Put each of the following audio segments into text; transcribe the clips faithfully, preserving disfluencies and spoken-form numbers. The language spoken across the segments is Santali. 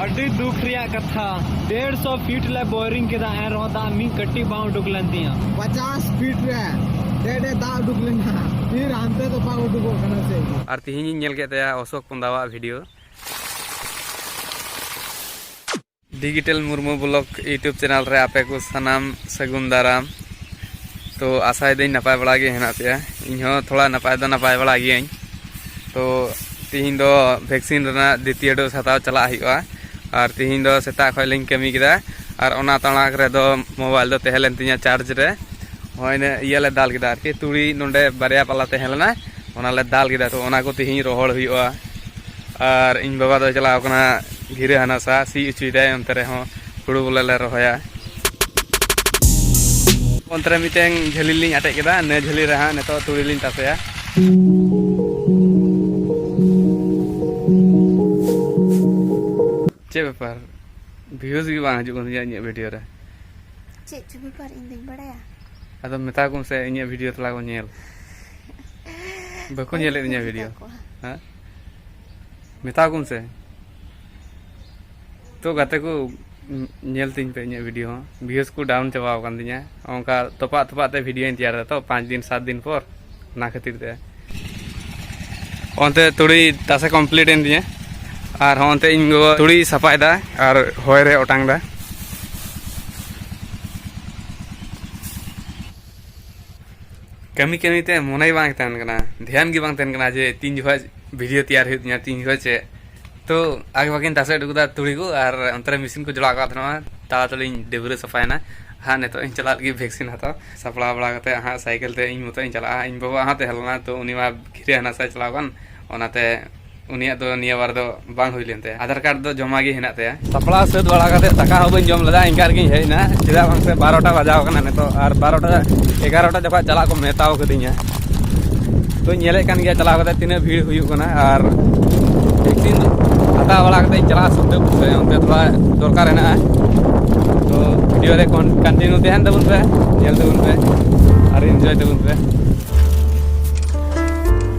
ᱟᱹᱰᱤ ᱫᱩᱠ ᱨᱮᱭᱟᱜ ᱠᱟᱛᱷᱟ, ᱰᱮᱲ ᱥᱚ ᱯᱷᱤᱴ ᱞᱮ ᱵᱳᱭᱨᱤᱝ ᱠᱮᱫᱟ, ᱮᱱ ᱨᱮᱦᱚᱸ ᱫᱟᱜ ᱢᱤᱫ ᱠᱟᱹᱴᱤᱡ ᱵᱟᱝ ᱩᱰᱩᱠ ᱞᱮᱱ ᱛᱤᱧᱟ᱾ ᱯᱚᱪᱟᱥ ᱯᱷᱤᱴ ᱨᱮ ᱰᱮ ᱰᱮ ᱫᱟᱜ ᱩᱰᱩᱠ ᱞᱮᱱᱟ, ᱯᱷᱤᱨ ᱦᱟᱱᱛᱮ ᱫᱚ ᱵᱟᱝ ᱩᱰᱩᱠᱚᱜ ᱠᱟᱱᱟ ᱥᱮ᱾ ᱟᱨ ᱛᱤᱦᱤᱧ ᱤᱧ ᱧᱮᱞ ᱠᱮᱫ ᱛᱟᱭᱟ ᱚᱥᱳᱠ ᱯᱚᱸᱫᱟᱣᱟᱜ video. Digital Murmu blog YouTube channel ᱨᱮ ᱟᱯᱮ ᱠᱚ ᱥᱟᱱᱟᱢ ᱥᱟᱹᱜᱩᱱ ᱫᱟᱨᱟᱢ᱾ ᱛᱚ, ᱟᱥᱟᱭᱮᱫᱟᱹᱧ ᱱᱟᱯᱟᱭ ᱵᱟᱲᱟ ᱜᱮ ᱦᱮᱱᱟᱜ ᱯᱮᱭᱟ᱾ ᱤᱧ ᱦᱚᱸ ᱛᱷᱚᱲᱟ ᱱᱟᱯᱟᱭ ᱫᱚ ᱱᱟᱯᱟᱭ ᱵᱟᱲᱟ ᱜᱮᱭᱟᱹᱧ᱾ ᱛᱚ, ᱛᱤᱦᱤᱧ ᱫᱚ ᱵᱷᱮᱠᱥᱤᱱ ᱨᱮᱱᱟᱜ ᱫᱤᱛᱤᱭᱚ ᱰᱳᱡᱽ ᱦᱟᱛᱟᱣ ᱪᱟᱞᱟᱜ ᱦᱩᱭᱩᱜᱼᱟ᱾ ᱟᱨ ᱛᱤᱦᱤᱧ ᱫᱚ ᱥᱮᱛᱟᱜ ᱠᱷᱚᱡ ᱞᱤᱧ ᱠᱟᱹᱢᱤ ᱠᱮᱫᱟ᱾ ᱟᱨ ᱚᱱᱟ ᱛᱟᱲᱟᱜ ᱨᱮᱫᱚ ᱢᱳᱵᱟᱭᱤᱞ ᱫᱚ ᱛᱟᱦᱮᱸ ᱞᱮᱱ ᱛᱤᱧᱟ ᱪᱟᱨᱡᱽ ᱨᱮ᱾ ᱦᱳᱭ, ᱤᱱᱟᱹ ᱤᱭᱟᱹ ᱞᱮ ᱫᱟᱞ ᱠᱮᱫᱟ ᱟᱨᱠᱤ, ᱛᱩᱲᱤ ᱱᱚᱰᱮ ᱵᱟᱨᱭᱟ ᱯᱟᱞᱟ ᱛᱟᱦᱮᱸ ᱞᱮᱱᱟ, ᱚᱱᱟ ᱞᱮ ᱫᱟᱞ ᱠᱮᱫᱟ᱾ ᱛᱚ, ᱚᱱᱟ ᱠᱚ ᱛᱤᱦᱤᱧ ᱨᱚᱦᱚᱲ ᱦᱩᱭᱩᱜᱼᱟ᱾ ᱟᱨ ᱤᱧ ᱵᱟᱵᱟ ᱫᱚᱭ ᱪᱟᱞᱟᱣ ᱠᱟᱱᱟ ᱜᱷᱤᱨᱟᱹ ᱦᱟᱱᱟ ᱥᱟ, ᱥᱤ ᱚᱪᱚᱭᱮᱫᱟᱭ, ᱚᱱᱛᱮ ᱨᱮᱦᱚᱸ ᱦᱩᱲᱩ ᱵᱚᱞᱮ ᱞᱮ ᱨᱚᱦᱚᱭᱟ᱾ ᱚᱱᱛᱮ ᱨᱮ ᱢᱤᱫᱴᱮᱱ ᱡᱷᱟᱹᱞᱤ ᱞᱤᱧ ᱟᱴᱮᱫ ᱠᱮᱫᱟ, ᱤᱱᱟᱹ ᱡᱷᱟᱹᱞᱤ ᱨᱮ ᱦᱟᱸᱜ ᱱᱤᱛᱚᱜ ᱛᱩᱲᱤ ᱞᱤᱧ ᱛᱟᱥᱮᱭᱟ᱾ ᱪᱮᱫ ᱵᱮᱯᱟᱨ? ᱵᱷᱤᱭᱩᱡᱽ ᱜᱮ ᱵᱟᱝ ᱦᱤᱡᱩᱜ ᱠᱟᱱ ᱛᱤᱧᱟᱹ ᱤᱧᱟᱹᱜ ᱵᱷᱤᱰᱤᱭᱳ ᱨᱮ᱾ ᱪᱮᱫ ᱪᱚ ᱵᱮᱯᱟᱨ, ᱤᱧ ᱫᱚᱧ ᱵᱟᱲᱟᱭᱟ? ᱟᱫᱚ ᱢᱮᱛᱟ ᱠᱚᱢ ᱥᱮ ᱤᱧᱟᱹᱜ ᱵᱷᱤᱰᱤᱭᱳ ᱛᱷᱚᱲᱟ ᱠᱚ ᱧᱮᱞ᱾ ᱵᱟᱠᱚ ᱧᱮᱞᱮᱫ ᱛᱤᱧᱟᱹ ᱵᱷᱤᱰᱤᱭᱳ᱾ ᱦᱮᱸ? ᱢᱮᱛᱟ ᱠᱚᱢ ᱥᱮ᱾ ᱛᱚ ᱜᱟᱛᱮ ᱠᱚ, ᱧᱮᱞ ᱛᱤᱧ ᱯᱮ ᱤᱧᱟᱹᱜ ᱵᱷᱤᱰᱤᱭᱳ ᱦᱚᱸ᱾ ᱵᱷᱤᱭᱩᱡᱽ ᱠᱚ ᱰᱟᱣᱩᱱ ᱪᱟᱵᱟᱣ ᱟᱠᱟᱱ ᱛᱤᱧᱟᱹ᱾ ᱚᱱᱠᱟ ᱛᱚᱯᱟᱜ ᱛᱚᱯᱟᱜ ᱛᱮ ᱵᱷᱤᱰᱤᱭᱳᱧ ᱛᱮᱭᱟᱨ ᱮᱫᱟ ᱛᱚ, ᱯᱟᱸᱪ ᱫᱤᱱ ᱥᱟᱛ ᱫᱤᱱ ᱯᱚᱨ, ᱚᱱᱟ ᱠᱷᱟᱹᱛᱤᱨ ᱛᱮ᱾ ᱚᱱᱛᱮ ᱛᱩᱲᱤ ᱛᱟᱥᱮ ᱠᱚᱢᱯᱞᱤᱴ ᱮᱱ ᱛᱤᱧᱟᱹ, ᱟᱨ ᱦᱚᱸ ᱚᱱᱛᱮ ᱤᱧ ᱜᱚᱜᱚ ᱛᱩᱲᱤ ᱥᱟᱯᱷᱟᱭᱮᱫᱟ ᱟᱨ ᱦᱚᱭ ᱨᱮ ᱚᱴᱟᱝ ᱮᱫᱟ᱾ ᱠᱟᱹᱢᱤ ᱠᱟᱹᱢᱤ ᱛᱮ ᱢᱚᱱᱮ ᱜᱮ ᱵᱟᱝ ᱛᱟᱦᱮᱱ ᱠᱟᱱᱟ, ᱫᱷᱮᱭᱟᱱ ᱜᱮ ᱵᱟᱝ ᱛᱟᱦᱮᱱ ᱠᱟᱱᱟ ᱡᱮ ᱛᱤᱱ ᱡᱚᱠᱷᱚᱱ ᱵᱷᱤᱰᱤᱭᱳ ᱛᱮᱭᱟᱨ ᱦᱩᱭᱩᱜ ᱛᱤᱧᱟᱹ, ᱛᱤᱱ ᱡᱚᱠᱷᱚᱱ ᱪᱮᱫ᱾ ᱛᱚ ᱟᱜᱮ ᱵᱷᱟᱜᱮᱧ ᱛᱟᱥᱮ ᱦᱚᱴᱚ ᱠᱟᱫᱟ ᱛᱩᱲᱤ ᱠᱚ, ᱟᱨ ᱚᱱᱛᱮ ᱨᱮ ᱢᱮᱥᱤᱱ ᱠᱚ ᱡᱚᱲᱟᱣ ᱟᱠᱟᱫ ᱛᱟᱦᱮᱱᱟ, ᱛᱟᱲᱟᱛᱟᱲᱤᱧ ᱰᱟᱹᱵᱽᱨᱟᱹ ᱥᱟᱯᱷᱟᱭᱮᱱᱟ᱾ ᱦᱟᱸᱜ ᱱᱤᱛᱚᱜ ᱤᱧ ᱪᱟᱞᱟᱜ ᱞᱟᱹᱜᱤᱫ ᱵᱷᱮᱠᱥᱤᱱ ᱦᱟᱛᱟᱣ᱾ ᱥᱟᱯᱲᱟᱣ ᱵᱟᱲᱟ ᱠᱟᱛᱮ ᱦᱟᱸᱜ ᱥᱟᱭᱠᱮᱞ ᱛᱮ ᱤᱧ ᱢᱚᱛᱚ ᱤᱧ ᱪᱟᱞᱟᱜᱼᱟ᱾ ᱤᱧ ᱵᱟᱵᱟ ᱦᱚᱸ ᱛᱟᱦᱮᱸ ᱞᱮᱱᱟ, ᱛᱚ ᱩᱱᱤ ᱢᱟ ᱜᱷᱤᱨᱟᱹ ᱦᱟᱱᱟ ᱥᱟᱭ ᱪᱟᱞᱟᱣ ᱟᱠᱟᱱ, ᱚᱱᱟᱛᱮ ᱩᱱᱤᱭᱟᱜ ᱫᱚ ᱱᱤᱭᱟᱹ ᱵᱟᱨ ᱫᱚ ᱵᱟᱝ ᱦᱩᱭ ᱞᱮᱱ ᱛᱟᱭᱟ᱾ ᱟᱫᱷᱟᱨ ᱠᱟᱨᱰ ᱫᱚ ᱡᱚᱢᱟ ᱜᱮ ᱦᱮᱱᱟᱜ ᱛᱟᱭᱟ᱾ ᱥᱟᱯᱲᱟᱣ ᱥᱟᱹᱛ ᱵᱟᱲᱟ ᱠᱟᱛᱮ ᱫᱟᱠᱟ ᱦᱚᱸ ᱵᱟᱹᱧ ᱡᱚᱢ ᱞᱮᱫᱟ, ᱤᱱᱠᱟ ᱨᱮᱜᱮᱧ ᱦᱮᱡ ᱮᱱᱟ᱾ ᱪᱮᱫᱟᱜ ᱵᱟᱝ ᱥᱮ ᱵᱟᱨᱚᱴᱟ ᱵᱟᱡᱟᱣ ᱠᱟᱱᱟ ᱱᱤᱛᱚᱜ, ᱟᱨ ᱵᱟᱨᱚᱴᱟ ᱮᱜᱟᱨᱚᱴᱟ ᱡᱚᱠᱷᱚᱱ ᱪᱟᱞᱟᱜ ᱠᱚ ᱢᱮᱛᱟᱣ ᱠᱟᱹᱫᱤᱧᱟ᱾ ᱛᱚᱧ ᱧᱮᱞᱮᱫ ᱠᱟᱱ ᱜᱮᱭᱟ ᱪᱟᱞᱟᱣ ᱠᱟᱛᱮ ᱛᱤᱱᱟᱹᱜ ᱵᱷᱤᱲ ᱦᱩᱭᱩᱜ ᱠᱟᱱᱟ, ᱟᱨ ᱵᱷᱮᱠᱥᱤᱱ ᱦᱟᱛᱟᱣ ᱵᱟᱲᱟ ᱠᱟᱛᱮ ᱤᱧ ᱪᱟᱞᱟᱜᱼᱟ ᱥᱩᱠᱫᱮᱵ ᱥᱮ ᱚᱱᱛᱮ ᱛᱷᱚᱲᱟ ᱫᱚᱨᱠᱟᱨ ᱦᱮᱱᱟᱜᱼᱟ᱾ ᱛᱚ ᱵᱷᱤᱰᱤᱭᱳ ᱨᱮ ᱠᱚᱱᱴᱤᱱᱤᱭᱩ ᱛᱟᱦᱮᱱ ᱛᱟᱵᱚᱱ ᱯᱮ, ᱧᱮᱞ ᱛᱟᱵᱚᱱ ᱯᱮ ᱟᱨ ᱤᱱᱡᱚᱭ ᱛᱟᱵᱚᱱ ᱯᱮ᱾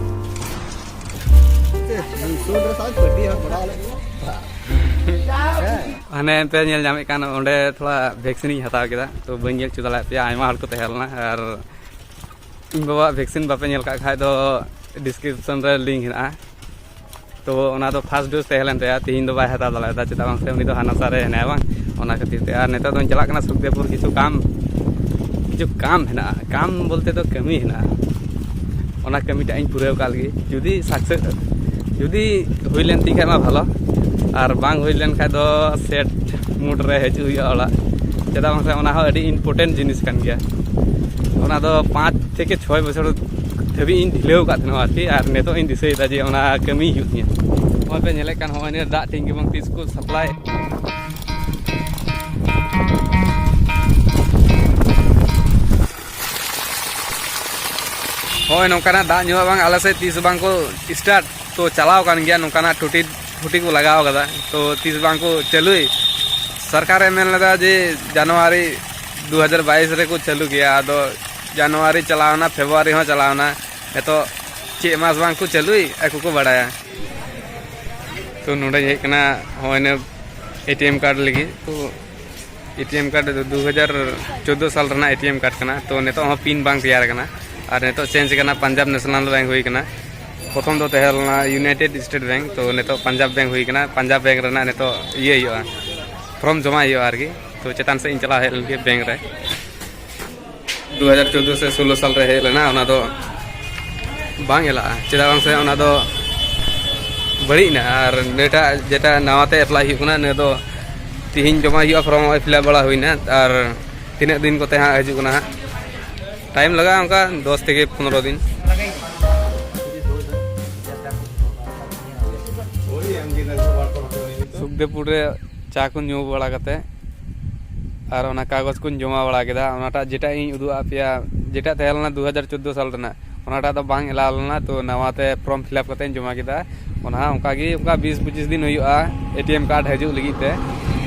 ᱥᱩᱨ ᱨᱮ ᱥᱟᱶ ᱯᱟᱹᱴᱤ ᱦᱚᱸ ᱠᱚᱨᱟᱣ ᱞᱮ᱾ ᱦᱟᱱᱮ ᱯᱮ ᱧᱮᱞ ᱧᱟᱢᱮᱫ ᱠᱟᱱ, ᱚᱸᱰᱮ ᱛᱷᱚᱲᱟ ᱵᱷᱮᱠᱥᱤᱱᱤᱧ ᱦᱟᱛᱟᱣ ᱠᱮᱫᱟ, ᱛᱚ ᱵᱟᱹᱧ ᱧᱮᱞ ᱦᱚᱪᱚ ᱫᱟᱲᱮᱭᱟᱜ ᱯᱮᱭᱟ, ᱟᱭᱢᱟ ᱦᱚᱲ ᱠᱚ ᱛᱟᱦᱮᱸ ᱞᱮᱱᱟ᱾ ᱟᱨ ᱤᱧ ᱵᱟᱵᱟᱣᱟᱜ ᱵᱷᱮᱠᱥᱤᱱ ᱵᱟᱯᱮ ᱧᱮᱞ ᱠᱟᱜ ᱠᱷᱟᱡ ᱫᱚ ᱰᱤᱥᱠᱨᱤᱯᱥᱚᱱ ᱨᱮ ᱞᱤᱝᱠ ᱦᱮᱱᱟᱜᱼᱟ᱾ ᱛᱚ ᱚᱱᱟ ᱫᱚ ᱯᱷᱟᱥᱴ ᱰᱳᱡᱽ ᱛᱟᱦᱮᱸ ᱞᱮᱱ ᱛᱟᱭᱟ, ᱛᱤᱦᱤᱧ ᱫᱚ ᱵᱟᱭ ᱦᱟᱛᱟᱣ ᱫᱟᱲᱮᱭᱟᱫᱟ, ᱪᱮᱫᱟᱜ ᱵᱟᱝ ᱥᱮ ᱩᱱᱤ ᱫᱚ ᱦᱟᱱᱟ ᱥᱟ ᱨᱮ ᱦᱮᱱᱟᱭᱟ ᱵᱟᱝ, ᱚᱱᱟ ᱠᱷᱟᱹᱛᱤᱨ ᱛᱮ᱾ ᱟᱨ ᱱᱤᱛᱚᱜ ᱫᱚᱧ ᱪᱟᱞᱟᱜ ᱠᱟᱱᱟ ᱥᱩᱠᱫᱮᱵᱯᱩᱨ, ᱠᱤᱪᱷᱩ ᱠᱟᱢ, ᱠᱤᱪᱷᱩ ᱠᱟᱢ ᱦᱮᱱᱟᱜᱼᱟ, ᱠᱟᱢ ᱵᱚᱞᱛᱮ ᱫᱚ ᱠᱟᱹᱢᱤ ᱦᱮᱱᱟᱜᱼᱟ, ᱚᱱᱟ ᱠᱟᱹᱢᱤᱴᱟᱜ ᱤᱧ ᱯᱩᱨᱟᱹᱣ ᱠᱟᱜ ᱞᱮᱜᱮ᱾ ᱡᱩᱫᱤ ᱥᱟᱠᱥᱮᱥ, ᱡᱩᱫᱤ ᱦᱩᱭ ᱞᱮᱱ ᱛᱤᱧ ᱠᱷᱟᱡ ᱢᱟ ᱵᱷᱟᱞᱚ, ᱟᱨ ᱵᱟᱝ ᱦᱩᱭ ᱞᱮᱱ ᱠᱷᱟᱡ ᱫᱚ ᱥᱮᱴ ᱢᱩᱰ ᱨᱮ ᱦᱤᱡᱩᱜ ᱦᱩᱭᱩᱜᱼᱟ ᱚᱲᱟᱜ, ᱪᱮᱫᱟᱜ ᱵᱟᱝ ᱥᱮ ᱚᱱᱟ ᱦᱚᱸ ᱟᱹᱰᱤ ᱤᱢᱯᱚᱨᱴᱮᱱᱴ ᱡᱤᱱᱤᱥ ᱠᱟᱱ ᱜᱮᱭᱟ᱾ ᱚᱱᱟ ᱫᱚ ᱯᱟᱸᱪ ᱛᱷᱮᱠᱮ ᱪᱷᱚᱭ ᱵᱚᱪᱷᱚᱨ ᱫᱷᱟᱹᱵᱤᱡ ᱤᱧ ᱰᱷᱤᱞᱟᱹᱣ ᱟᱠᱟᱫ ᱛᱟᱦᱮᱱᱟ ᱟᱨᱠᱤ, ᱟᱨ ᱱᱤᱛᱚᱜ ᱤᱧ ᱫᱤᱥᱟᱹᱭᱮᱫᱟ ᱡᱮ ᱚᱱᱟ ᱠᱟᱹᱢᱤ ᱦᱩᱭᱩᱜ ᱛᱤᱧᱟᱹ᱾ ᱱᱚᱜᱼᱚᱭ ᱯᱮ ᱧᱮᱞᱮᱫ ᱠᱟᱱ, ᱦᱚᱸᱜᱼᱚᱭ ᱱᱤᱭᱟᱹ ᱫᱟᱜ ᱴᱮᱝᱠᱤ ᱵᱟᱝ ᱛᱤᱥ ᱠᱚ ᱥᱟᱯᱞᱟᱭ᱾ ᱦᱳᱭ, ᱱᱚᱝᱠᱟᱱᱟᱜ ᱫᱟᱜ ᱧᱩᱣᱟᱜ ᱵᱟᱝ ᱟᱞᱮ ᱥᱮᱫ ᱛᱤᱥ ᱵᱟᱝ ᱠᱚ ᱥᱴᱟᱨᱴ, ᱛᱚ ᱪᱟᱞᱟᱣ ᱠᱟᱱ ᱜᱮᱭᱟ, ᱱᱚᱝᱠᱟᱱᱟᱜ ᱴᱩᱴᱤ ᱴᱩᱴᱤ ᱠᱚ ᱞᱟᱜᱟᱣ ᱠᱟᱫᱟ, ᱛᱚ ᱛᱤᱥ ᱵᱟᱝ ᱠᱚ ᱪᱟᱹᱞᱩᱭ᱾ ᱥᱚᱨᱠᱟᱨᱮ ᱢᱮᱱ ᱞᱮᱫᱟ ᱡᱮ ᱡᱟᱱᱩᱣᱟᱨᱤ ᱫᱩ ᱦᱟᱡᱟᱨ ᱵᱟᱭᱤᱥ ᱨᱮᱠᱚ ᱪᱟᱹᱞᱩ ᱠᱮᱭᱟ, ᱟᱫᱚ ᱡᱟᱱᱩᱣᱟᱨᱤ ᱪᱟᱞᱟᱣᱱᱟ, ᱯᱷᱮᱵᱽᱨᱩᱣᱟᱨᱤ ᱦᱚᱸ ᱪᱟᱞᱟᱣᱱᱟ, ᱱᱤᱛᱚᱜ ᱪᱮᱫ ᱢᱟᱥ ᱵᱟᱝ ᱠᱚ ᱪᱟᱹᱞᱩᱭ, ᱟᱠᱚ ᱠᱚ ᱵᱟᱲᱟᱭᱟ᱾ ᱛᱚ ᱱᱚᱰᱮᱧ ᱦᱮᱡ ᱠᱟᱱᱟ ᱦᱚᱸᱜᱼᱚᱭ ᱱᱤᱭᱟᱹ ᱮ ᱴᱤ ᱮᱢ ᱠᱟᱨᱰ ᱞᱟᱹᱜᱤᱫ᱾ ᱛᱚ ᱮ ᱴᱤ ᱮᱢ ᱠᱟᱨᱰ ᱫᱚ ᱫᱩ ᱦᱟᱡᱟᱨ ᱪᱳᱫᱽᱫᱳ ᱥᱟᱞ ᱨᱮᱱᱟᱜ ᱮ ᱴᱤ ᱮᱢ ᱠᱟᱨᱰ ᱠᱟᱱᱟ᱾ ᱛᱚ ᱱᱤᱛᱚᱜ ᱦᱚᱸ ᱯᱤᱱ ᱵᱟᱝ ᱛᱮᱭᱟᱨ ᱠᱟᱱᱟ, ᱟᱨ ᱱᱤᱛᱚᱜ ᱪᱮᱧᱡᱽ ᱠᱟᱱᱟ, ᱯᱟᱧᱡᱟᱵᱽ ᱱᱮᱥᱱᱟᱞ ᱵᱮᱝᱠ ᱦᱩᱭ ᱠᱟᱱᱟ᱾ ᱯᱨᱚᱛᱷᱚᱢ ᱫᱚ ᱛᱟᱦᱮᱸ ᱞᱮᱱᱟ ᱤᱭᱩᱱᱟᱭᱴᱮᱰ ᱥᱴᱮᱴ ᱵᱮᱝᱠ, ᱛᱚ ᱱᱤᱛᱚᱜ ᱯᱟᱧᱡᱟᱵᱽ ᱵᱮᱝᱠ ᱦᱩᱭ ᱠᱟᱱᱟ᱾ ᱯᱟᱧᱡᱟᱵᱽ ᱵᱮᱝᱠ ᱨᱮᱱᱟᱜ ᱱᱤᱛᱚᱜ ᱤᱭᱟᱹ ᱦᱩᱭᱩᱜᱼᱟ, ᱯᱷᱨᱚᱢ ᱡᱚᱢᱟ ᱦᱩᱭᱩᱜᱼᱟ ᱟᱨᱠᱤ᱾ ᱛᱚ ᱪᱮᱛᱟᱱ ᱥᱮᱫ ᱤᱧ ᱪᱟᱞᱟᱣ ᱦᱮᱡ ᱞᱮᱱ ᱜᱮ ᱵᱮᱝᱠ ᱨᱮ᱾ ᱫᱩ ᱦᱟᱡᱟᱨ ᱪᱳᱫᱽᱫᱳ ᱥᱮ ᱥᱳᱞᱳ ᱥᱟᱞ ᱨᱮ ᱦᱮᱡ ᱞᱮᱱᱟ, ᱚᱱᱟ ᱫᱚ ᱵᱟᱝ ᱮᱞᱟᱜᱼᱟ, ᱪᱮᱫᱟᱜ ᱵᱟᱝ ᱥᱮ ᱚᱱᱟ ᱫᱚ ᱵᱟᱹᱲᱤᱡ ᱮᱱᱟ᱾ ᱟᱨ ᱱᱤᱭᱟᱹᱴᱟᱜ ᱡᱮᱴᱟ ᱱᱟᱣᱟ ᱛᱮ ᱮᱯᱞᱟᱭ ᱦᱩᱭᱩᱜ ᱠᱟᱱᱟ, ᱱᱤᱭᱟᱹ ᱫᱚ ᱛᱤᱦᱤᱧ ᱡᱚᱢᱟ ᱦᱩᱭᱩᱜᱼᱟ, ᱯᱷᱨᱚᱢ ᱱᱚᱜᱼᱚᱭ ᱯᱷᱤᱞᱟᱯ ᱵᱟᱲᱟ ᱦᱩᱭᱱᱟ, ᱟᱨ ᱛᱤᱱᱟᱹᱜ ᱫᱤᱱ ᱠᱚᱛᱮ ᱦᱟᱸᱜ ᱦᱤᱡᱩᱜ ᱠᱟᱱᱟ ᱦᱟᱸᱜ, ᱴᱟᱭᱤᱢ ᱞᱟᱜᱟᱜᱼᱟ ᱚᱱᱠᱟ ᱫᱚᱥ ᱛᱷᱮᱠᱮ ᱯᱚᱱᱨᱚ ᱫᱤᱱ᱾ ᱥᱩᱠᱫᱮᱵᱯᱩᱨ ᱨᱮ ᱪᱟ ᱠᱚ ᱧᱩ ᱵᱟᱲᱟ ᱠᱟᱛᱮ ᱟᱨ ᱚᱱᱟ ᱠᱟᱜᱚᱡᱽ ᱠᱚᱧ ᱡᱚᱢᱟ ᱵᱟᱲᱟ ᱠᱮᱫᱟ, ᱚᱱᱟᱴᱟᱜ ᱡᱮᱴᱟ ᱤᱧ ᱩᱫᱩᱜ ᱟᱫ ᱯᱮᱭᱟ, ᱡᱮᱴᱟ ᱛᱟᱦᱮᱸ ᱞᱮᱱᱟ ᱫᱩ ᱦᱟᱡᱟᱨ ᱪᱳᱫᱽᱫᱳ ᱥᱟᱞ ᱨᱮᱱᱟᱜ, ᱚᱱᱟᱴᱟᱜ ᱫᱚ ᱵᱟᱝ ᱮᱞᱟᱣ ᱞᱮᱱᱟ᱾ ᱛᱚ ᱱᱟᱣᱟ ᱛᱮ ᱯᱷᱨᱚᱢ ᱯᱷᱤᱞᱟᱯ ᱠᱟᱛᱮᱧ ᱡᱚᱢᱟ ᱠᱮᱫᱟ᱾ ᱚᱱᱟ ᱦᱚᱸ ᱚᱱᱠᱟ ᱜᱮ, ᱚᱱᱠᱟ ᱵᱤᱥ ᱯᱚᱸᱪᱤᱥ ᱫᱤᱱ ᱦᱩᱭᱩᱜᱼᱟ ᱮ ᱴᱤ ᱮᱢ ᱠᱟᱨᱰ ᱦᱤᱡᱩᱜ ᱞᱟᱹᱜᱤᱫ ᱛᱮ᱾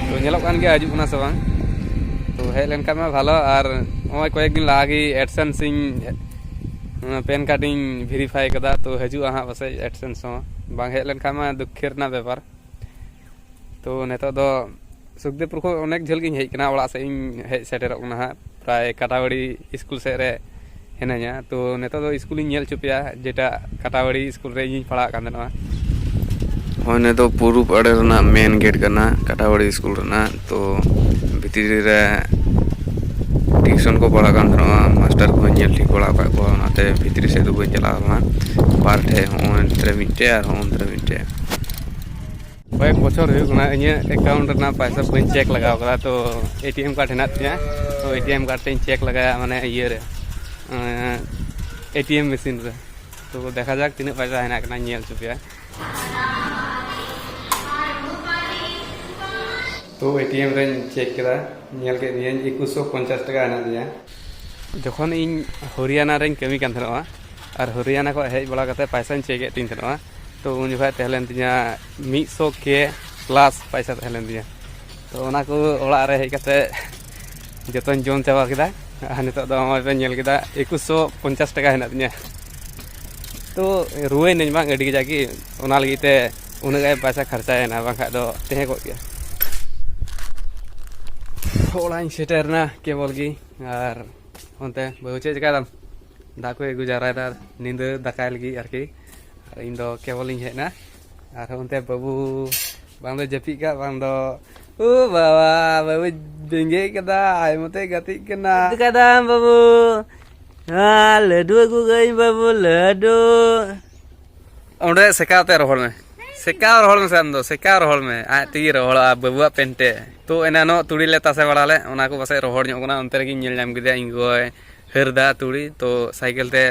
ᱛᱚ ᱧᱮᱞᱚᱜ ᱠᱟᱱ ᱜᱮᱭᱟ ᱦᱤᱡᱩᱜ ᱠᱟᱱᱟ ᱥᱮ ᱵᱟᱝ᱾ ᱛᱚ ᱦᱮᱡ ᱞᱮᱱᱠᱷᱟᱱ ᱢᱟ ᱵᱷᱟᱞᱚ, ᱟᱨ ᱱᱚᱜᱼᱚᱭ ᱠᱚᱭᱮᱠ ᱫᱤᱱ ᱞᱟᱦᱟ ᱜᱮ ᱮᱰᱥᱮᱱᱥ ᱤᱧ, ᱯᱮᱱ ᱠᱟᱨᱰ ᱤᱧ ᱵᱷᱮᱨᱤᱯᱷᱟᱭ ᱠᱟᱫᱟ, ᱛᱚ ᱦᱤᱡᱩᱜᱼᱟ ᱦᱟᱸᱜ ᱯᱟᱥᱮᱡ ᱮᱰᱥᱮᱱᱥ ᱦᱚᱸ᱾ ᱵᱟᱝ ᱦᱮᱡ ᱞᱮᱱᱠᱷᱟᱱ ᱢᱟ ᱫᱩᱠᱠᱷᱮ ᱨᱮᱱᱟᱜ ᱵᱮᱯᱟᱨ᱾ ᱛᱚ ᱱᱤᱛᱚᱜ ᱫᱚ ᱥᱩᱠᱫᱮᱵᱽᱯᱩᱨ ᱠᱷᱚᱱ ᱚᱱᱮᱠ ᱡᱷᱟᱹᱞ ᱜᱤᱧ ᱦᱮᱡ ᱠᱟᱱᱟ, ᱚᱲᱟᱜ ᱥᱮᱫ ᱤᱧ ᱦᱮᱡ ᱥᱮᱴᱮᱨᱚᱜ ᱠᱟᱱᱟ ᱦᱟᱸᱜ, ᱯᱨᱟᱭ ᱠᱟᱴᱟᱣᱟᱲᱤ ᱥᱠᱩᱞ ᱥᱮᱫ ᱨᱮ ᱦᱤᱱᱟᱹᱧᱟ᱾ ᱛᱚ ᱱᱤᱛᱚᱜ ᱫᱚ ᱥᱠᱩᱞ ᱤᱧ ᱧᱮᱞ ᱦᱚᱪᱚ ᱯᱮᱭᱟ, ᱡᱮᱴᱟ ᱠᱟᱴᱟᱣᱟᱲᱤ ᱥᱠᱩᱞ ᱨᱮ ᱤᱧᱤᱧ ᱯᱟᱲᱦᱟᱜ ᱠᱟᱱ ᱛᱟᱦᱮᱱᱟ᱾ ᱦᱳᱭ, ᱱᱤᱭᱟᱹ ᱫᱚ ᱯᱩᱨᱩᱵ ᱟᱲᱮ ᱨᱮᱱᱟᱜ ᱢᱮᱱ ᱜᱮᱴ ᱠᱟᱱᱟ ᱠᱟᱴᱟᱣᱟᱲᱤ ᱥᱠᱩᱞ ᱨᱮᱱᱟᱜ᱾ ᱛᱚ ᱵᱷᱤᱛᱨᱤ ᱨᱮ ᱴᱤᱭᱩᱥᱚᱱ ᱠᱚ ᱯᱟᱲᱦᱟᱜ ᱠᱟᱱ ᱛᱟᱦᱮᱱᱟ, ᱢᱟᱥᱴᱟᱨ ᱠᱚᱦᱚᱸ ᱧᱮᱞ ᱴᱷᱤᱠ ᱵᱟᱲᱟ ᱟᱠᱟᱫ ᱠᱚᱣᱟ, ᱚᱱᱟᱛᱮ ᱵᱷᱤᱛᱨᱤ ᱥᱮᱫ ᱫᱚ ᱵᱟᱹᱧ ᱪᱟᱞᱟᱣ ᱞᱮᱱᱟ᱾ ᱵᱟᱨ ᱴᱷᱮᱡ, ᱦᱚᱸᱜᱼᱚᱭ ᱚᱱᱛᱮ ᱨᱮ ᱢᱤᱫᱴᱮᱡ ᱟᱨ ᱦᱚᱸᱜᱼᱚᱭ ᱚᱱᱛᱮ ᱨᱮ ᱢᱤᱫᱴᱮᱡ᱾ ᱠᱚᱭᱮᱠ ᱵᱚᱪᱷᱚᱨ ᱦᱩᱭᱩᱜ ᱠᱟᱱᱟ ᱤᱧᱟᱹᱜ ᱮᱠᱟᱣᱩᱱᱴ ᱨᱮᱱᱟᱜ ᱯᱚᱭᱥᱟ ᱵᱟᱹᱧ ᱪᱮᱠ ᱞᱟᱜᱟᱣ ᱠᱟᱫᱟ, ᱛᱚ ᱮᱴᱤᱮᱢ ᱠᱟᱨᱰ ᱦᱮᱱᱟᱜ ᱛᱤᱧᱟᱹ, ᱛᱚ ᱮᱴᱤᱮᱢ ᱠᱟᱨᱰ ᱛᱮᱧ ᱪᱮᱠ ᱞᱟᱜᱟᱭᱟ, ᱢᱟᱱᱮ ᱤᱭᱟᱹ ᱨᱮ, ᱮᱴᱤᱮᱢ ᱢᱮᱥᱤᱱ ᱨᱮ᱾ ᱛᱚ ᱫᱮᱠᱷᱟ ᱡᱟᱠ ᱛᱤᱱᱟᱹᱜ ᱯᱚᱭᱥᱟ ᱦᱮᱱᱟᱜ ᱠᱟᱱᱟ, ᱧᱮᱞ ᱦᱚᱪᱚ ᱯᱮᱭᱟ᱾ ᱛᱚ ᱮᱴᱤᱮᱢ ᱨᱮᱧ ᱪᱮᱠ ᱠᱮᱫᱟ, ᱧᱮᱞ ᱠᱮᱫ ᱜᱤᱭᱟᱹᱧ ᱮᱠᱩᱥᱥᱚ ᱯᱚᱧᱪᱟᱥ ᱴᱟᱠᱟ ᱦᱮᱱᱟᱜ ᱛᱤᱧᱟᱹ᱾ ᱡᱚᱠᱷᱚᱱ ᱤᱧ ᱦᱚᱨᱤᱭᱟᱱᱟ ᱨᱮᱧ ᱠᱟᱹᱢᱤ ᱠᱟᱱ ᱛᱟᱦᱮᱱᱚᱜᱼᱟ, ᱟᱨ ᱦᱚᱨᱤᱭᱟᱱᱟ ᱠᱷᱚᱱ ᱦᱮᱡ ᱵᱟᱲᱟ ᱠᱟᱛᱮ ᱯᱚᱭᱥᱟᱧ ᱪᱮᱠ ᱮᱫ ᱛᱤᱧ ᱛᱟᱦᱮᱱᱚᱜᱼᱟ, ᱛᱚ ᱩᱱ ᱡᱚᱠᱷᱚᱱ ᱛᱟᱦᱮᱸ ᱞᱮᱱ ᱛᱤᱧᱟᱹ ᱢᱤᱫᱥᱚ ᱠᱮ ᱯᱞᱟᱥ ᱯᱚᱭᱥᱟ ᱛᱟᱦᱮᱸ ᱞᱮᱱ ᱛᱤᱧᱟᱹ᱾ ᱛᱚ ᱚᱱᱟ ᱠᱚ ᱚᱲᱟᱜ ᱨᱮ ᱦᱮᱡ ᱠᱟᱛᱮ ᱡᱚᱛᱚᱧ ᱡᱚᱢ ᱪᱟᱵᱟ ᱠᱮᱫᱟ᱾ ᱟᱨ ᱱᱤᱛᱚᱜ ᱫᱚ ᱱᱚᱜᱼᱚᱭ ᱯᱮ ᱧᱮᱞ ᱠᱮᱫᱟ, ᱮᱠᱩᱥᱥᱚ ᱯᱚᱧᱪᱟᱥ ᱴᱟᱠᱟ ᱦᱮᱱᱟᱜ ᱛᱤᱧᱟᱹ᱾ ᱛᱚ ᱨᱩᱣᱟᱹᱭᱱᱟᱹᱧ ᱵᱟᱝ ᱟᱹᱰᱤ ᱠᱟᱡᱟᱠ ᱜᱮ, ᱚᱱᱟ ᱞᱟᱹᱜᱤᱫ ᱛᱮ ᱩᱱᱟᱹᱜ ᱜᱟᱱ ᱯᱚᱭᱥᱟ ᱠᱷᱚᱨᱪᱟᱭᱮᱱᱟ, ᱵᱟᱝᱠᱷᱟᱡ ᱫᱚ ᱛᱟᱦᱮᱸ ᱠᱚᱜ ᱜᱮᱭᱟ᱾ ᱚᱲᱟᱜ ᱤᱧ ᱥᱮᱴᱮᱨ ᱮᱱᱟ ᱠᱮᱵᱚᱞ ᱜᱮ, ᱟᱨ ᱚᱱᱛᱮ ᱵᱟᱹᱵᱩ ᱪᱮᱫ ᱪᱮᱠᱟᱭ ᱫᱟᱢ? ᱫᱟᱜ ᱠᱚ ᱟᱹᱜᱩ ᱡᱟᱣᱨᱟᱭᱮᱫᱟ ᱧᱤᱫᱟᱹ ᱫᱟᱠᱟᱭ ᱞᱟᱹᱜᱤᱫ ᱟᱨᱠᱤ᱾ ᱟᱨ ᱤᱧ ᱫᱚ ᱠᱮᱵᱚᱞ ᱤᱧ ᱦᱮᱡ ᱮᱱᱟ᱾ ᱟᱨ ᱚᱱᱛᱮ ᱵᱟᱹᱵᱩ ᱵᱟᱝ ᱫᱚ ᱡᱟᱹᱯᱤᱫ ᱠᱟᱜ, ᱵᱟᱝ ᱫᱚ, ᱳ ᱵᱟᱵᱟ, ᱵᱟᱹᱵᱩ ᱵᱮᱸᱜᱮᱫ ᱠᱟᱫᱟ, ᱟᱡ ᱢᱚᱛᱚᱭ ᱜᱟᱛᱮᱜ ᱠᱟᱱᱟ᱾ ᱪᱮᱫ ᱠᱟᱫᱟᱢ ᱵᱟᱹᱵᱩ? ᱦᱮᱸ, ᱞᱟᱹᱰᱩ ᱟᱹᱜᱩ ᱠᱟᱹᱧ ᱵᱟᱹᱵᱩ, ᱞᱟᱹᱰᱩ᱾ ᱚᱸᱰᱮ ᱥᱮᱠᱟᱣ ᱛᱮ ᱨᱚᱦᱚᱲ ᱢᱮ, ᱥᱮᱠᱟᱣ ᱨᱚᱦᱚᱲ ᱢᱮᱥᱮ ᱟᱢ ᱫᱚ, ᱥᱮᱠᱟᱣ ᱨᱚᱦᱚᱲ ᱢᱮ, ᱟᱡ ᱛᱮᱜᱮ ᱨᱚᱦᱚᱲᱚᱜᱼᱟ ᱵᱟᱹᱵᱩᱣᱟᱜ ᱯᱮᱱᱴ ᱛᱮ᱾ ᱛᱚ ᱮᱱᱟᱱᱚᱜ ᱛᱩᱲᱤ ᱞᱮ ᱛᱟᱥᱮ ᱵᱟᱲᱟ ᱞᱮᱫ, ᱚᱱᱟ ᱠᱚ ᱯᱟᱥᱮᱡ ᱨᱚᱦᱚᱲ ᱧᱚᱜ ᱠᱟᱱᱟ, ᱚᱱᱛᱮ ᱨᱮᱜᱮᱧ ᱧᱮᱞ ᱧᱟᱢ ᱠᱮᱫᱮᱭᱟ ᱤᱧ ᱜᱚᱭ ᱦᱟᱹᱨ ᱫᱟ ᱛᱩᱲᱤ᱾ ᱛᱚ ᱥᱟᱭᱠᱮᱞ ᱛᱮ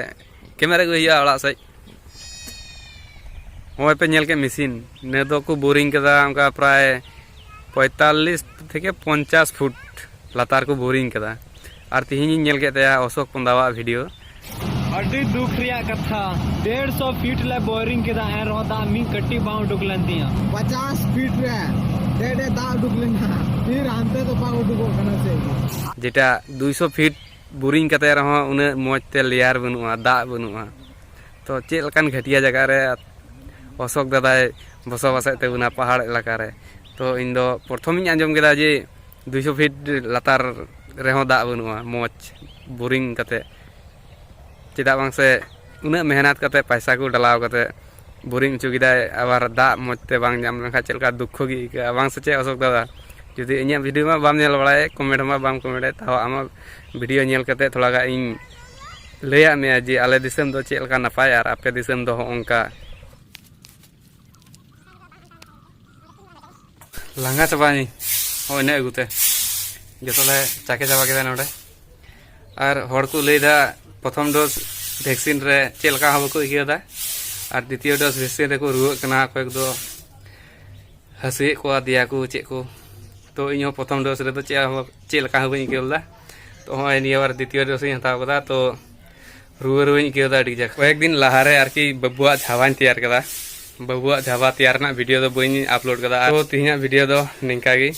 ᱠᱮᱢᱮᱨ ᱟᱹᱜᱩᱭ ᱦᱩᱭᱩᱜᱼᱟ ᱚᱲᱟᱜ ᱥᱮᱫ᱾ ᱱᱚᱜᱼᱚᱭ ᱯᱮ ᱧᱮᱞ ᱠᱮᱫ ᱢᱮᱥᱤᱱ, ᱱᱤᱭᱟᱹ ᱫᱚᱠᱚ ᱵᱳᱨᱤᱝ ᱠᱟᱫᱟ ᱚᱱᱠᱟ ᱯᱨᱟᱭ ᱯᱚᱸᱭᱛᱟᱞᱞᱤᱥ ᱛᱷᱮᱠᱮ ᱯᱚᱧᱪᱟᱥ ᱯᱷᱩᱴ ᱞᱟᱛᱟᱨ ᱠᱚ ᱵᱳᱨᱤᱝ ᱠᱟᱫᱟ᱾ ᱟᱨ ᱛᱤᱦᱤᱧ ᱤᱧ ᱧᱮᱞ ᱠᱮᱫ ᱛᱟᱭᱟ ᱚᱥᱳᱠ ᱯᱚᱱᱫᱟᱣᱟᱜ ᱵᱷᱤᱰᱤᱭᱳ᱾ ᱟᱹᱰᱤ ᱫᱩᱠ ᱨᱮᱭᱟᱜ ᱠᱟᱛᱷᱟ, ᱰᱮᱲᱥᱚ ᱯᱷᱤᱴ ᱞᱮ ᱵᱳᱭᱨᱤᱝ ᱠᱮᱫᱟ, ᱮᱱ ᱨᱮᱦᱚᱸ ᱫᱟᱜ ᱢᱤᱫ ᱠᱟᱹᱴᱤᱡ ᱵᱟᱝ ᱩᱰᱩᱠ ᱞᱮᱱ ᱛᱤᱧᱟᱹ᱾ ᱯᱚᱪᱟᱥ ᱯᱷᱤᱴ ᱨᱮ ᱰᱮᱲ ᱰᱮᱲ ᱫᱟᱜ ᱩᱰᱩᱠ ᱞᱮᱱᱟ, ᱯᱷᱤᱨ ᱦᱟᱱᱛᱮ ᱫᱚ ᱵᱟᱝ ᱩᱰᱩᱠᱚᱜ ᱠᱟᱱᱟ ᱥᱮ᱾ ᱡᱮᱴᱟ ᱫᱩᱭᱥᱚ ᱯᱷᱤᱴ ᱵᱳᱨᱤᱝ ᱠᱟᱛᱮ ᱨᱮᱦᱚᱸ ᱩᱱᱟᱹᱜ ᱢᱚᱡᱽ ᱛᱮ ᱞᱮᱭᱟᱨ ᱵᱟᱹᱱᱩᱜᱼᱟ, ᱫᱟᱜ ᱵᱟᱹᱱᱩᱜᱼᱟ᱾ ᱛᱚ ᱪᱮᱫ ᱞᱮᱠᱟᱱ ᱜᱷᱟᱹᱴᱤᱭᱟ ᱡᱟᱭᱜᱟ ᱨᱮ ᱚᱥᱳᱠ ᱫᱟᱫᱟᱭ ᱵᱚᱥᱚᱵᱟᱥᱮᱫ ᱛᱟᱵᱚᱱᱟ ᱯᱟᱦᱟᱲ ᱮᱞᱟᱠᱟ ᱨᱮ? ᱛᱚ ᱤᱧ ᱫᱚ ᱯᱨᱚᱛᱷᱚᱢᱤᱧ ᱟᱸᱡᱚᱢ ᱠᱮᱫᱟ ᱡᱮ ᱫᱩᱭᱥᱚ ᱯᱷᱤᱴ ᱞᱟᱛᱟᱨ ᱨᱮᱦᱚᱸ ᱫᱟᱜ ᱵᱟᱹᱱᱩᱜᱼᱟ ᱢᱚᱡᱽ ᱵᱳᱨᱤᱝ ᱠᱟᱛᱮ᱾ ᱪᱮᱫᱟᱜ ᱵᱟᱝ ᱥᱮ ᱩᱱᱟᱹᱜ ᱢᱮᱦᱱᱟᱛ ᱠᱟᱛᱮ, ᱯᱟᱭᱥᱟ ᱠᱚ ᱰᱟᱞᱟᱣ ᱠᱟᱛᱮ ᱵᱳᱨᱤᱝ ᱦᱚᱪᱚ ᱠᱮᱫᱟᱭ, ᱟᱵᱟᱨ ᱫᱟᱜ ᱢᱚᱡᱽ ᱛᱮ ᱵᱟᱝ ᱧᱟᱢ ᱞᱮᱱᱠᱷᱟᱱ ᱪᱮᱫ ᱞᱮᱠᱟ ᱫᱩᱠᱠᱷᱚ ᱜᱮ ᱟᱹᱭᱠᱟᱹᱜᱼᱟ, ᱵᱟᱝ ᱥᱮ ᱪᱮᱫ ᱚᱥᱳᱠ ᱫᱟᱫᱟ? ᱡᱩᱫᱤ ᱤᱧᱟᱹᱜ ᱵᱷᱤᱰᱤᱭᱳ ᱢᱟ ᱵᱟᱢ ᱧᱮᱞ ᱵᱟᱲᱟᱭ, ᱠᱚᱢᱮᱱᱴ ᱢᱟ ᱵᱟᱢ ᱠᱚᱢᱮᱱᱴ, ᱛᱟᱣ ᱟᱢᱟᱜ ᱵᱷᱤᱰᱤᱭᱳ ᱧᱮᱞ ᱠᱟᱛᱮ ᱛᱷᱚᱲᱟ ᱜᱟᱱ ᱤᱧ ᱞᱟᱹᱭᱟᱫ ᱢᱮᱭᱟ ᱡᱮ ᱟᱞᱮ ᱫᱤᱥᱚᱢ ᱫᱚ ᱪᱮᱫ ᱞᱮᱠᱟ ᱱᱟᱯᱟᱭ ᱟᱨ ᱟᱯᱮ ᱫᱤᱥᱚᱢ ᱫᱚ ᱦᱚᱸᱜᱼᱚ ᱱᱚᱝᱠᱟ᱾ ᱞᱟᱸᱜᱟ ᱪᱟᱵᱟᱭᱮᱱᱟᱹᱧ ᱦᱚᱸ ᱤᱱᱟᱹ ᱟᱹᱜᱩᱛᱮ᱾ ᱡᱚᱛᱚ ᱞᱮ ᱪᱟᱠᱮ ᱪᱟᱵᱟ ᱠᱮᱫᱟ ᱱᱚᱰᱮ᱾ ᱟᱨ ᱦᱚᱲ ᱠᱚ ᱞᱟᱹᱭᱫᱟ ᱯᱨᱚᱛᱷᱚᱢ ᱰᱳᱡᱽ ᱵᱷᱮᱠᱥᱤᱱ ᱨᱮ ᱪᱮᱫ ᱞᱮᱠᱟ ᱦᱚᱸ ᱵᱟᱠᱚ ᱟᱹᱭᱠᱟᱹᱣ ᱮᱫᱟ, ᱟᱨ ᱫᱤᱛᱤᱭᱚ ᱰᱳᱡᱽ ᱵᱷᱮᱠᱥᱤᱱ ᱨᱮᱠᱚ ᱨᱩᱣᱟᱹᱜ ᱠᱟᱱᱟ, ᱚᱠᱚᱭ ᱠᱚᱫᱚ ᱦᱟᱹᱥᱩᱭᱮᱫ ᱠᱚᱣᱟ ᱫᱮᱭᱟ ᱠᱚ ᱪᱮᱫ ᱠᱚ᱾ ᱛᱚ ᱤᱧᱦᱚᱸ ᱯᱨᱚᱛᱷᱚᱢ ᱰᱳᱡᱽ ᱨᱮᱫᱚ ᱪᱮᱫ ᱦᱚᱸ, ᱪᱮᱫ ᱞᱮᱠᱟ ᱦᱚᱸ ᱵᱟᱹᱧ ᱟᱹᱭᱠᱟᱹᱣ ᱞᱮᱫᱟ᱾ ᱛᱚ ᱦᱚᱸᱜᱼᱚᱭ ᱱᱤᱭᱟᱹ ᱵᱟᱨ ᱫᱤᱛᱤᱭᱚ ᱰᱳᱡᱽ ᱤᱧ ᱦᱟᱛᱟᱣ ᱠᱟᱫᱟ᱾ ᱛᱚ ᱨᱩᱣᱟᱹ ᱨᱩᱣᱟᱹᱧ ᱟᱹᱭᱠᱟᱹᱣ ᱮᱫᱟ ᱟᱹᱰᱤ ᱠᱟᱡᱟᱠ᱾ ᱠᱚᱭᱮᱠ ᱫᱤᱱ ᱞᱟᱦᱟᱨᱮ ᱟᱨᱠᱤ ᱵᱟᱹᱵᱩᱣᱟᱜ ᱡᱷᱟᱵᱟᱧ ᱛᱮᱭᱟᱨ ᱠᱟᱫᱟ᱾ ᱵᱟᱹᱵᱩᱣᱟᱜ ᱡᱷᱟᱵᱟ ᱛᱮᱭᱟᱨ ᱨᱮᱱᱟᱜ ᱵᱷᱤᱰᱤᱭᱳ ᱫᱚ ᱵᱟᱹᱧ ᱟᱯᱞᱳᱰ ᱠᱟᱫᱟ᱾ ᱛᱚ ᱛᱮᱦᱮᱧᱟᱜ ᱵᱷᱤᱰᱤᱭᱳ ᱫᱚ ᱱᱤᱝᱠᱟ ᱜᱮ᱾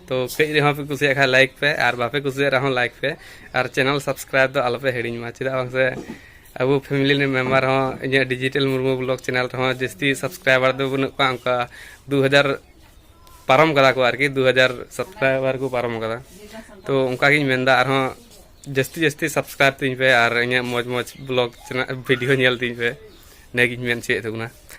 ᱛᱚ ᱠᱟᱹᱡ ᱨᱮᱦᱚᱸ ᱯᱮ ᱠᱩᱥᱤᱭᱟᱜ ᱠᱷᱟᱱ ᱞᱟᱭᱤᱠ ᱯᱮ, ᱟᱨ ᱵᱟᱯᱮ ᱠᱩᱥᱤᱭᱟᱜ ᱨᱮᱦᱚᱸ ᱞᱟᱭᱤᱠ ᱯᱮ, ᱟᱨ ᱪᱮᱱᱮᱞ ᱥᱟᱵᱥᱠᱨᱟᱭᱤᱵ ᱫᱚ ᱟᱞᱚᱯᱮ ᱦᱤᱲᱤᱧ ᱢᱟ᱾ ᱪᱮᱫᱟᱜ ᱵᱟᱝ ᱥᱮ ᱟᱵᱚ ᱯᱷᱮᱢᱤᱞᱤ ᱨᱮᱱ ᱢᱮᱢᱵᱟᱨ ᱦᱚᱸ ᱤᱧᱟᱹᱜ ᱰᱤᱡᱤᱴᱟᱞ ᱢᱩᱨᱢᱩ ᱵᱞᱚᱜ ᱪᱮᱱᱮᱞ ᱨᱮᱦᱚᱸ ᱡᱟᱹᱥᱛᱤ ᱥᱟᱵᱥᱠᱨᱟᱭᱵᱟᱨ ᱫᱚ ᱵᱟᱹᱱᱩᱜ ᱠᱚᱣᱟ, ᱚᱱᱠᱟ ᱫᱩ ᱦᱟᱡᱟᱨ ᱯᱟᱨᱚᱢ ᱠᱟᱫᱟ ᱠᱚ ᱟᱨᱠᱤ, ᱫᱩ ᱦᱟᱡᱟᱨ ᱥᱟᱵᱥᱠᱨᱟᱭᱵᱟᱨ ᱠᱚ ᱯᱟᱨᱚᱢ ᱠᱟᱫᱟ᱾ ᱛᱚ ᱚᱱᱠᱟᱜᱤᱧ ᱢᱮᱱᱫᱟ ᱟᱨᱦᱚᱸ ᱡᱟᱹᱥᱛᱤ ᱡᱟᱹᱥᱛᱤ ᱥᱟᱵᱥᱠᱨᱟᱭᱤᱵ ᱛᱤᱧ ᱯᱮ ᱟᱨ ᱤᱧᱟᱹᱜ ᱢᱚᱡᱽ ᱢᱚᱡᱽ ᱵᱞᱚᱜ ᱪᱮᱱᱮᱞ ᱵᱷᱤᱰᱤᱭᱳ ᱧᱮᱞ ᱛᱤᱧ ᱯᱮ, ᱤᱱᱟᱹᱜᱤᱧ ᱢᱮᱱ ᱦᱚᱪᱚᱭᱮᱫ ᱛᱟᱵᱚᱱᱟ᱾